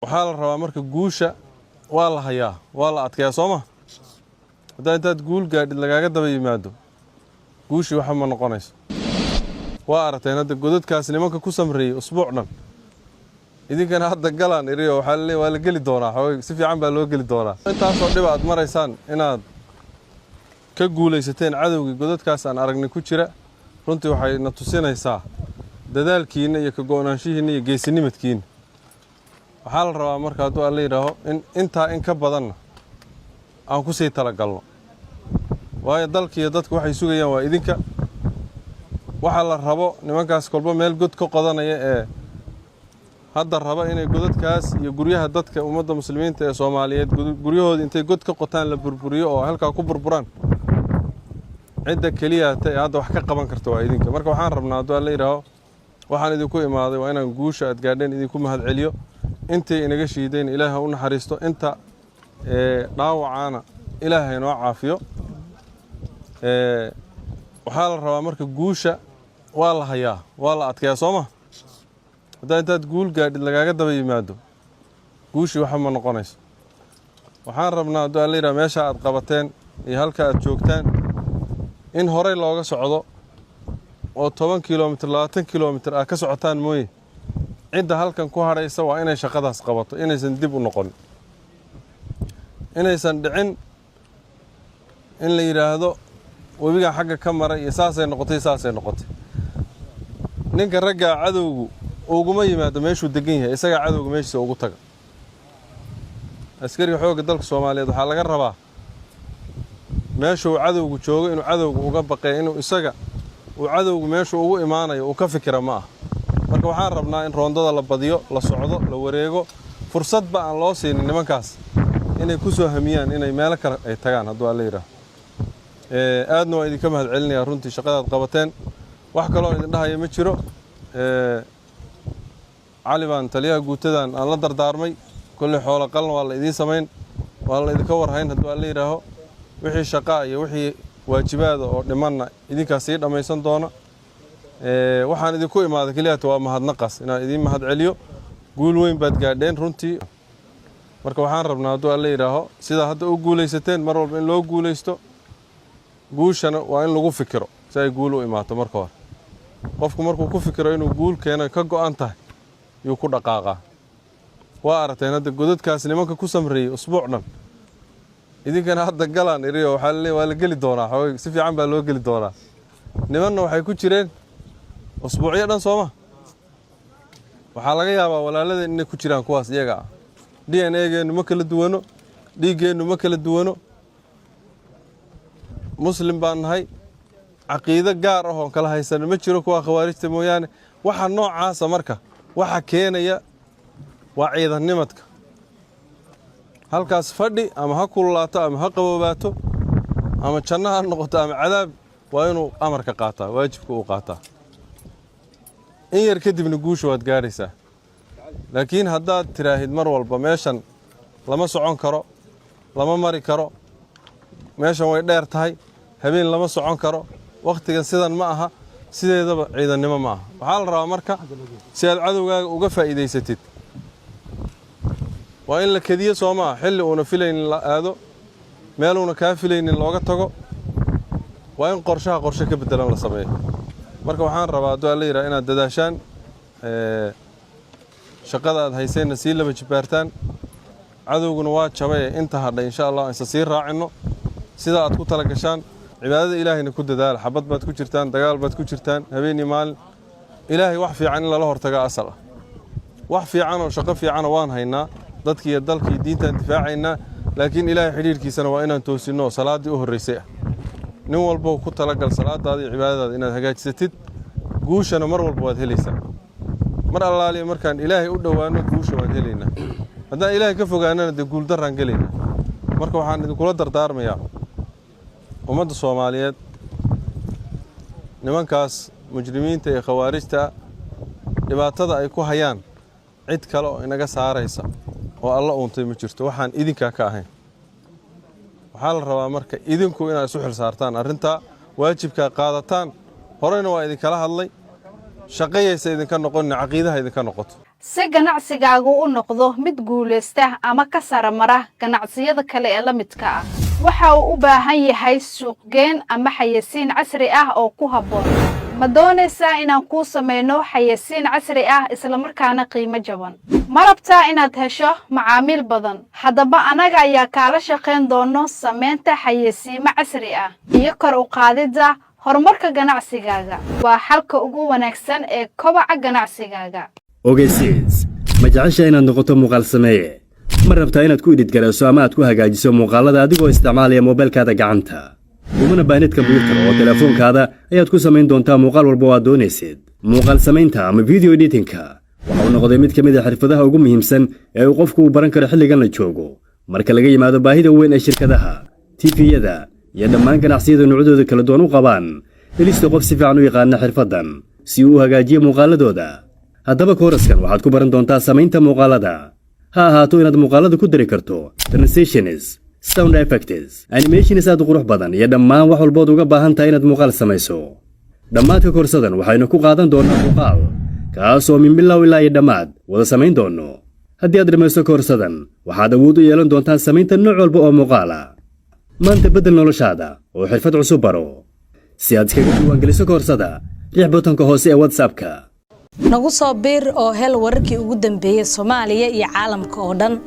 Waxaa la rabaa marka guusha waa la hayaa, waa la adkeeyaa, soo ma? Haddaa intaad guul gaadhid lagaaga daba yimaado, guushii waxa ma noqonayso. Waa aragteen hadda godadkaas nimanka ku samreeyey usbuuc dhan. Idinkana hadda galaan iriyo waxaa laleeyahay waa la geli doonaa, xoogay si fiican baa loo geli doonaa. Intaasoo dhiba aad maraysaan inaad ka guulaysateen cadowgii godadkaas aan aragnay ku jira, runtii waxay na tusinaysaa dadaalkiinna iyo ka go'naanshihiinna iyo geesinimadkiinna. Waxaa la rabaa marka, hadduu Alla yidhaaho, in intaa in ka badanna aan ku sii talagalno, waayo dalkiiyo dadku waxay sugayaan waa idinka. Waxaa la rabo nimankaas kolba meel god ka qodanaya ee hadda raba inay godadkaas iyo guryaha dadka ummadda Muslimiinta ee Soomaaliyeed, guryahooda intay god ka qotaan la burburiyo oo halkaa ku burburaan, cidda keliyata ee hadda wax ka qaban karta waa idinka. Marka waxaan rabnaa, hadduu Alla yidhaaho, waxaan idinku imaaday waa inaan guusha aad gaadheen idinku mahadceliyo. Intay inaga shiideen Ilaah ha u naxariisto, inta dhaawacaana Ilaah inoo caafiyo. Waxaa la rabaa marka guusha waa la hayaa, waa la adkeeyaa, soo ma? Haddaa intaad guul gaadhid lagaaga daba yimaado, guushii waxa ma noqonayso. Waxaan rabnaa, hadduu Alla yidhaha, meesha aad qabateen iyo halka aad joogtaan in horey looga socdo oo 10 kilomitir, 20 kilomitir aad ka socotaan mooye, cidda halkan ku hadhaysa waa inay shaqadaas qabato, inaysan dib u noqon, inaysan dhicin in la yidhaahdo webigan xagga ka maray iyo saasay noqotay, saasay noqotay. Ninka raggaa cadowgu uguma yimaado meeshuu degan yahay, isagaa cadowga meeshiisa ugu taga. Askariga xoogga dalka Soomaaliyeed waxaa laga rabaa meeshuu cadowgu joogo inuu cadowga uga baqee, inuu isaga uu cadowgu meeshuu ugu imaanayo uu ka fikira ma ah. Marka waxaan rabnaa in roondada la badiyo, la socdo, la wareego, fursadba aan loo siinin nimankaas inay ku soo hamiyaan inay meelo kale ay tagaan, hadduu Alla yidhaaho. Aadna waan idinka mahad celinayaa runtii shaqadaad qabateen. Wax kaloo idin dhahaya ma jiro. Cali baan taliyaha guutadan aan la dardaarmay. Kolley xoolo qalna waa la idiin samayn, waa la idinka warhayn, hadduu Alla yidhaaho. Wixii shaqaa iyo wixii waajibaada oo dhimanna idinkaas sii dhammaysan doona. Waxaan idinku imaaday keliyata waa mahadnaqaas, inaan idiin mahad celiyo. Guul weyn baad gaadheen runtii. Marka waxaan rabnaa, hadduu Alla yidhaaho, sidaa hadda u guulaysateen mar walba in loo guulaysto. Guushana waa in lagu fikiro si ay guul u imaato. Marka hore qofku markuu ku fikiro inuu guul keeno ka go'an tahay, yuu ku dhaqaaqaa. Waa aragteen hadda godadkaas nimanka ku samreeyey usbuuc dhan. Idinkana hadda galaan iriyo waxaa laleeyahay waa la geli doonaa, xoogay si fiican baa loo geli doonaa. Nimanna waxay ku jireen usbuucyo dhan, sooma? Waxaa laga yaabaa walaaladeen inay ku jiraan kuwaas iyaga ah. DNA-geennu ma kala duwano, dhiiggeennu ma kala duwano, Muslim baan nahay, caqiido gaar ah oon kala haysano ma jiro kuwa Khawaarijta mooyaane. Waxa noocaasa marka waxa keenaya waa ciidannimadka. Halkaas fadhi ama ha kululaato ama ha qaboobaato ama janno ha noqoto ama cadaab, waa inuu amarka qaataa, waajibka uu qaataa. In yar kadibna guusha waad gaadhaysaa. Laakiin haddaad tiraahid mar walba meeshan lama socon karo, lama mari karo, meeshan way dheer tahay, habeen lama socon karo, wakhtigan sidan ma aha, sideedaba ciidannimo ma aha. Waxaa la rabaa marka si aad cadowgaaga uga faa'iidaysatid waa in la kediyo, soo maa? Xilli uuna filaynin la aado, meeluuna kaa filaynin looga tago. Waa in qorshaha qorshe ka beddelan la sameeyo. Marka waxaan rabaa, hadduu Alla yidhaha, inaad dadaashaan, shaqada aad hayseenna sii laba jibaartaan. Cadowguna waa jabaye, inta hadhay insha Allah insa sii raacinno sida aad ku tala gashaan. Cibaadada Ilaahayna ku dadaala. Xabad baad ku jirtaan, dagaal baad ku jirtaan habeen iyo maalin. Ilaahay wax fiican in lala hortagaa asal ah. Wax fiicanoo shaqo fiicana waan haynaa, dadkii iyo dalkii diintaan difaacaynaa, laakiin Ilaahay xidhiirkiisana waa inaan toosinno oo salaaddii u horraysay ah. Nin walbow ku talagal salaadaada iyo cibaadadaada inaad hagaajisatid. Guushana mar walba waad helaysaa. Mar allaaliya markaan Ilaahay u dhowaanno, guusha waan helaynaa. Haddaan Ilaahay ka fogaanana, dee guuldarraan gelaynaa. Marka waxaan idinkula dardaarmayaa ummadda Soomaaliyeed, nimankaas mujrimiinta ee Khawaarijta dhibaatada ay ku hayaan, cid kale oo inaga saaraysa oo Alla uuntay ma jirto waxaan idinkaa ka ahayn. Waxaa la rabaa marka idinku inaad isu xil saartaan arrintaa, waajibkaa qaadataan. Horeyna waa idinkala hadlay, shaqayaysa idinka noqonin, caqiidaha idinka noqoto. Si ganacsigaagu u noqdo mid guulaysta ama ka saramara ganacsiyada kale ee la midka ah, waxa uu u baahan yahay suuqgeyn ama xayeysiin casri ah oo ku habboon. Ma doonaysaa inaan kuu samayno xayeysiin casri ah islamarkaana qiimo jaban? Ma rabtaa inaad hesho macaamiil badan? Haddaba annaga ayaa kaala shaqayn doono samaynta xayeysiimo casri ah iyo kor u qaadidda horumarka ganacsigaaga. Waa xalka ugu wanaagsan ee kobaca ganacsigaaga. Ogeysiis: ma jecesha inaad noqoto muuqaal sameeye? Ma rabtaa inaad ku edit garayso ama aad ku hagaajiso muuqaalada adigoo isticmaalaya moobilkaada gacanta? Umana baahnid kombyuutar, oo teleefoonkaada ayaad ku samayn doontaa muuqaal walba oo aad doonaysid. Muuqaal samaynta ama video editingka waxa uu noqday mid ka mid ah xirfadaha ugu muhiimsan ee uu qofku uu baran karo xilligan la joogo, marka laga yimaado baahida weyn ee shirkadaha, TV-yada iyo dhammaan ganacsiyada noocyadooda kala duwan u qabaan helista qof si fiican u yaqaana xirfaddan si uu u hagaajiyo muuqaaladooda. Haddaba kooraskan waxaad ku baran doontaa samaynta muuqaalada, ha ahaato inaad muuqaalada ku dari karto transitions, sound effects, animations aad u qurux badan iyo dhammaan wax walbood uga baahan tahay inaad muuqaal samayso. Dhammaadka koorsadan waxaynu ku qaadan doonnaa muuqaal, kaasoo min bilow ilaa iyo dhammaad wada samayn doonno. Haddii aad dhammaysto koorsadan, waxaad awood u yeelan doontaan samaynta nooc walba oo muuqaala. Maanta beddel noloshaada oo xirfad cusub baro. Si aad iskaga diiwaangeliso koorsada, riix buttonka hoose ee WhatsAppka. Nagu soo biir oo hel wararkii ugu dambeeyey Soomaaliya iyo caalamka oo dhan.